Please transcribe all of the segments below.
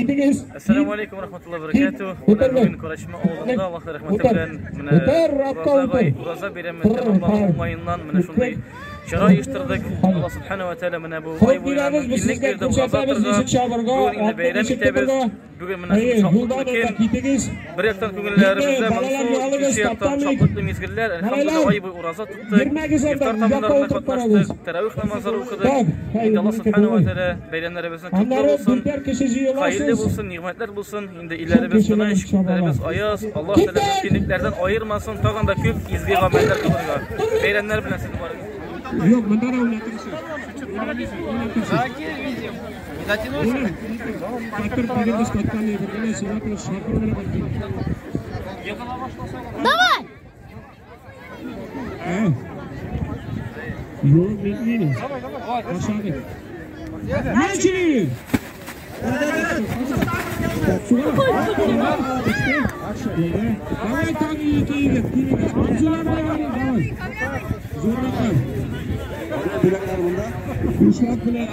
Китегез. Ассаламу алейкум рахматуллахи ва баракатуh. Менә бүген Карачма авылында Аллаһ рәхмәте белән менә Ураза бәйрәме тәмамлану уңаеннан менә шундый чара оештырдык. Аллаһ субхана ва тааля менә бу ай буена мөмкинлек бирде ураза торырга. Бүген инде бәйрәм итәбез. Бүген менә шундый шатлыклы көн. Бер яктан күңелләребездә моңсу, икенче яктан шатлыклы мизгелләр. Әлхәмдүлилләһ, ай буе ураза тоттык. Ифтар табыннарында катнаштык, тәравих намазлары укыдык. Инде Аллаһ субхана ва тааля бәйрәмнәребезне котлы булсын, хәерле булсын, нигъмәтләр булсын. Инде илләребез тыныч, күкләребез аяз. Аллаһ Тәгалә мөмкинлекләрдән аермасын, тагын да күп изге гамәлләр кылырга. Бәйрәмнәр белән сезне барыгыз. Юк, монда да уйнатырсыз. Давай! Юк, мин. Начали! Давай, так и киігет, киігет. Абзылар давай. Зорлақар. Kuşlar bilen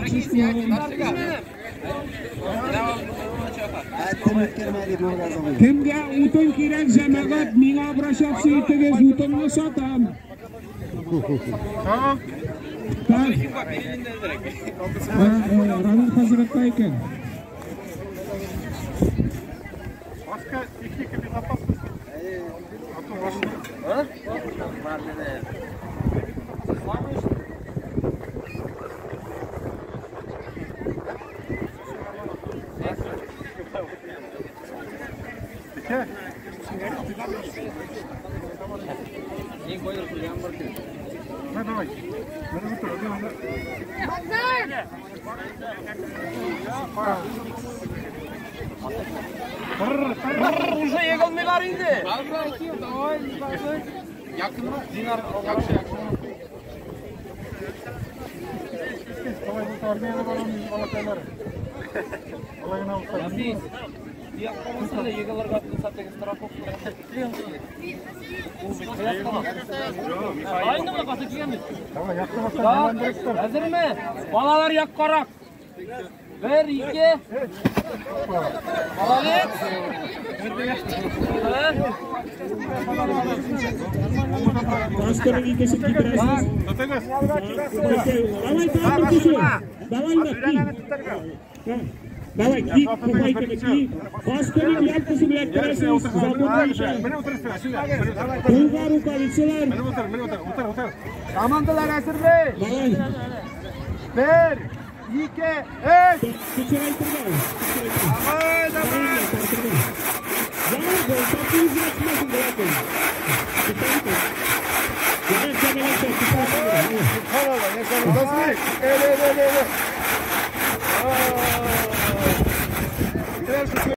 Kimga o'tin kerak jamoat, menga обращаться итегез, o'tinni sotam. Так. Равил хазратта икән. Маска, техника безопасности. А? Уже егылмыйлар инде. Якынрак, Динар, яхшы, яхшы. Әзерме? Балалар яккарак. 1, 2. Молодец. Пасторның икесен китерәсез. Давай, давай, давай, ки, кухайканы ки. Пасторның яртысы белән керәсез. Кулга рукавицалар. Командалар әзерме? 1, 2, 3. Давай, давай. Давай, давай.